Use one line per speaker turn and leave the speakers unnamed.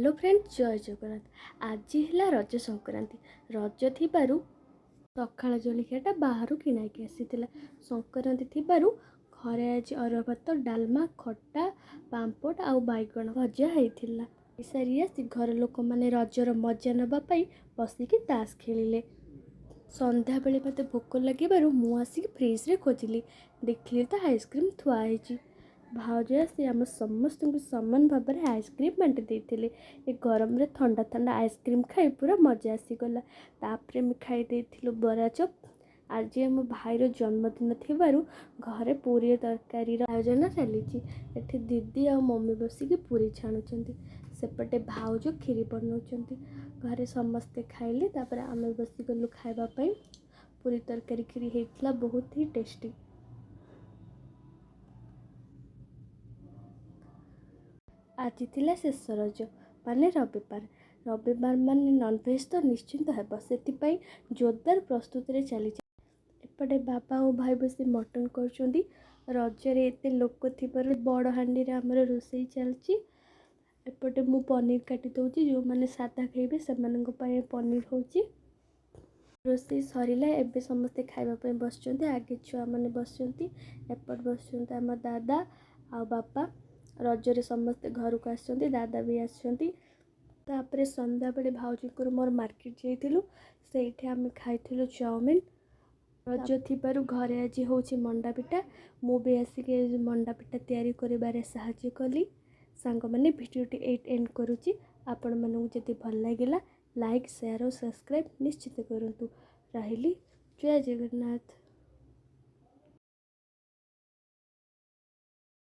Hello friend, ଜୟ ଜଗନ୍ନାଥ। ଆଜି ହେଲା ରଜ ସଂକ୍ରାନ୍ତି। ରଜ ଥିବାରୁ ସକାଳ ଜଳଖିଆଟା ବାହାରୁ କିଣା ହେଇକି ଆସିଥିଲା। ସଂକ୍ରାନ୍ତି ଥିବାରୁ ଘରେ ଆଜି ଅରୁଆ ଭାତ, ଡାଲମା, ଖଟା, ପାମ୍ପଡ଼ ଆଉ ବାଇଗଣ ଭଜା ହେଇଥିଲା। ସାରି ଆସି ଘର ଲୋକମାନେ ରଜର ମଜା ନେବା ପାଇଁ ବସିକି ତାସ୍ ଖେଳିଲେ। ସନ୍ଧ୍ୟାବେଳେ ମୋତେ ଭୋକ ଲାଗିବାରୁ ମୁଁ ଆସିକି ଫ୍ରିଜରେ ଖୋଜିଲି। ଦେଖିଲି ତ ଆଇସ୍କ୍ରିମ୍ ଥୁଆ ହେଇଛି। ଭାଉଜ ଆସି ଆମ ସମସ୍ତଙ୍କୁ ସମାନ ଭାବରେ ଆଇସ୍କ୍ରିମ୍ ବାଣ୍ଟି ଦେଇଥିଲେ। ଏ ଗରମରେ ଥଣ୍ଡା ଥଣ୍ଡା ଆଇସ୍କ୍ରିମ୍ ଖାଇ ପୁରା ମଜା ଆସିଗଲା। ତାପରେ ଆମେ ଖାଇ ଦେଇଥିଲୁ ବରା ଚପ୍। ଆଜି ଆମ ଭାଇର ଜନ୍ମଦିନ ଥିବାରୁ ଘରେ ପୁରୀ ତରକାରୀର ଆୟୋଜନ ଚାଲିଛି। ଏଠି ଦିଦି ଆଉ ମମି ବସିକି ପୁରୀ ଛାଣୁଛନ୍ତି, ସେପଟେ ଭାଉଜ କ୍ଷୀରି ବନାଉଛନ୍ତି। ଘରେ ସମସ୍ତେ ଖାଇଲେ, ତାପରେ ଆମେ ବସିଗଲୁ ଖାଇବା ପାଇଁ। ପୁରୀ ତରକାରୀ କ୍ଷୀରି ହେଇଥିଲା ବହୁତ ହି ଟେଷ୍ଟି। ଆଜି ଥିଲା ଶେଷ ରଜ, ମାନେ ରବିବାର। ରବିବାର ମାନେ ନନଭେଜ୍ ତ ନିଶ୍ଚିନ୍ତ ହେବ, ସେଥିପାଇଁ ଜୋରଦାର ପ୍ରସ୍ତୁତିରେ ଚାଲିଛି। ଏପଟେ ବାବା ଓ ଭାଇ ବସି ମଟନ୍ କରୁଛନ୍ତି। ରଜରେ ଏତେ ଲୋକ ଥିବାରୁ ବଡ଼ ହାଣ୍ଡିରେ ଆମର ରୋଷେଇ ଚାଲିଛି। ଏପଟେ ମୁଁ ପନିର କାଟି ଦେଉଛି, ଯେଉଁମାନେ ସାଧା ଖାଇବେ ସେମାନଙ୍କ ପାଇଁ ପନିର ହେଉଛି। ରୋଷେଇ ସରିଲା, ଏବେ ସମସ୍ତେ ଖାଇବା ପାଇଁ ବସିଛନ୍ତି। ଆଗେ ଛୁଆମାନେ ବସିଛନ୍ତି, ଏପଟେ ବସିଛନ୍ତି ଆମ ଦାଦା ଆଉ ବାପା। ରଜରେ ସମସ୍ତେ ଘରକୁ ଆସିଛନ୍ତି, ଦାଦା ବି ଆସିଛନ୍ତି। ତାପରେ ସନ୍ଧ୍ୟାବେଳେ ଭାଉଜଙ୍କର ମୋର ମାର୍କେଟ ଯାଇଥିଲୁ, ସେଇଠି ଆମେ ଖାଇଥିଲୁ ଚାଉମିନ୍। ରଜ ଥିବାରୁ ଘରେ ଆଜି ହେଉଛି ମଣ୍ଡା ପିଠା। ମୁଁ ବି ଆସିକି ମଣ୍ଡା ପିଠା ତିଆରି କରିବାରେ ସାହାଯ୍ୟ କଲି। ସାଙ୍ଗମାନେ, ଭିଡ଼ିଓଟି ଏଇଠି ଏଣ୍ଡ କରୁଛି। ଆପଣମାନଙ୍କୁ ଯଦି ଭଲ ଲାଗିଲା, ଲାଇକ୍, ସେୟାର ଓ ସବସ୍କ୍ରାଇବ୍ ନିଶ୍ଚିତ କରନ୍ତୁ। ରହିଲି, ଜୟ ଜଗନ୍ନାଥ।